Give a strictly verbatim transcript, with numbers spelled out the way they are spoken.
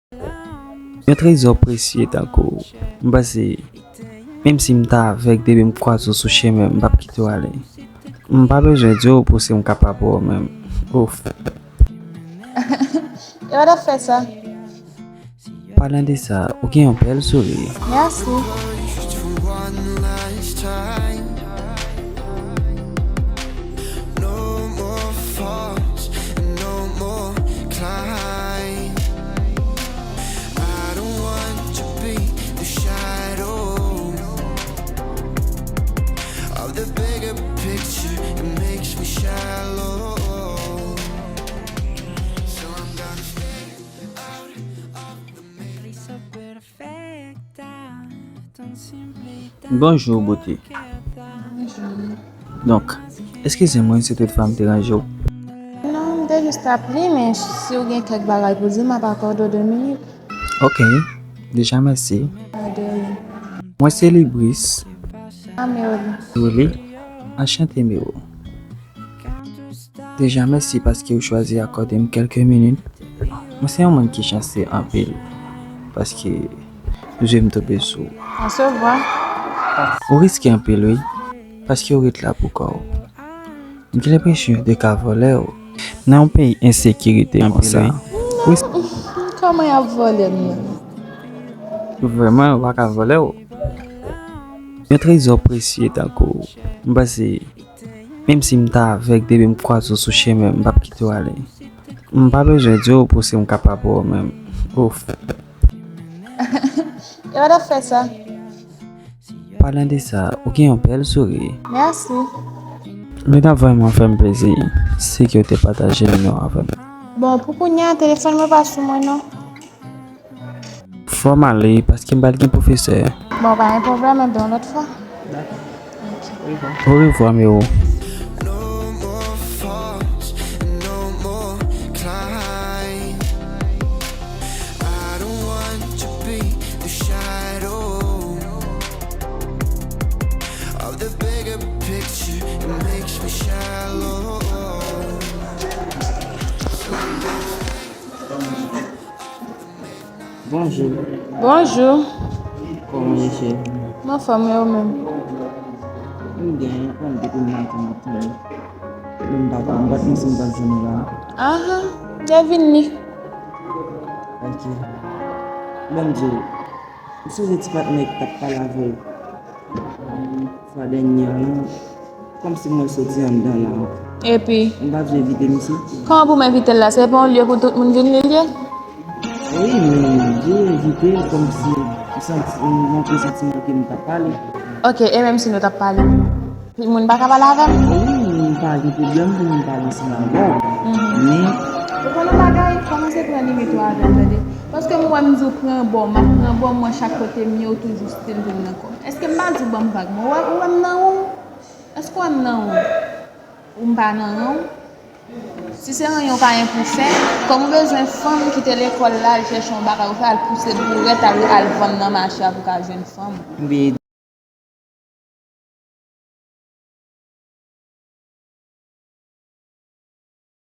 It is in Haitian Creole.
Yon trezò presye tankou w. M panse, menm si m ta avèg, depi m kwaze w sou chemen, m p ap kite w ale. M pa bezwen di w pou si m kapab wè w menm. Ouf. E w t ap fè sa? Palan de sa, ou gen yon bèl souri. Mèsi. Bonjou, bote. Donk, eskize mwen si toutfwa m deranje w. Non, m te jis ap li, men si w gen kèk bagay pou di m, m ap akòde w de minit. Ok, deja mèsi. Pa de ryen. Mwen se Libris. A, Mewli. Mewli, anchante Mewli. Deja mèsi paske ou chwazi akòde m kèlke minit. Mwen se yon moun ki chanse anpil paske je m tonbe sou ou. Ansevwa. Ou riske anpil, wi, paske ou ret la pou kò w. M gen lenpresyon yo te ka vòlè w. Nan yon peyi ensekirite konsa, wi. Kòman y ap vòlè m nan? Vrèman, yo pa ka vòlè w. Yon trezò presye tankou w. M panse, menm si m ta avèg, depi m kwaze w sou chemen, m p ap kite w ale. M pa bezwen di w pou si m kapab wè w menm. Ouf. E w t ap fè sa? Palan de sa, ou gen yon bèl souri. Mèsi. Li t ap vrèman fè m plezi si ke w te pataje nimewo avè m. Bon, pou kounye a, telefòn mwen pa sou mwen non. Fò m ale, paske m pral gen pwofesè. Bon, pa gen pwoblèm, enben yon lòt fwa. Orevwa, Mewli. Bonjou. Bonjou. Kòman w ye, cheri? M anfòm, e ou menm? M byen, konn depi maten m ap tann ou. Men m pa, m pa t panse m t ap jwenn ou la. Ahan, byenvini. Ok. Ban m di w, m sonje ti patnè ki t ap pale avè w fwa dènyè an, kòmsi m wè l soti anndan la. Epi? M pa vle envite misye. Kòman pou m envite l la? Se pa yon lye pou tout moun vin li l ye? Wi, men m vle envite l kòmsi m santi, m montre santiman ke m t ap pale. Ok, e menm si nou t ap pale? Moun pa ka pale avè m? Wi, m pa gen pwoblèm pou moun pale ansanm avè w. Men. Ou konn yon bagay? Kòmanse pran limit ou avè m, tande. Paske m wè m di w pran bò, m ap pran bò, m wè chak kote m ye, ou toujou still vin nan kò m. Èske m pa di w ban m vag? Mwen, ou wè, ou wè m nan ou? Èske w wè m nan ou? Ou m pa nan ran w? Si se ranyon w pa gen pou fè, kòm ou bezwen fanm kite lekòl la, al chèche yon bagay ou fè, al pouse bourèt, al, al vann nan mache a pou w ka jwenn fanm. Ebyen,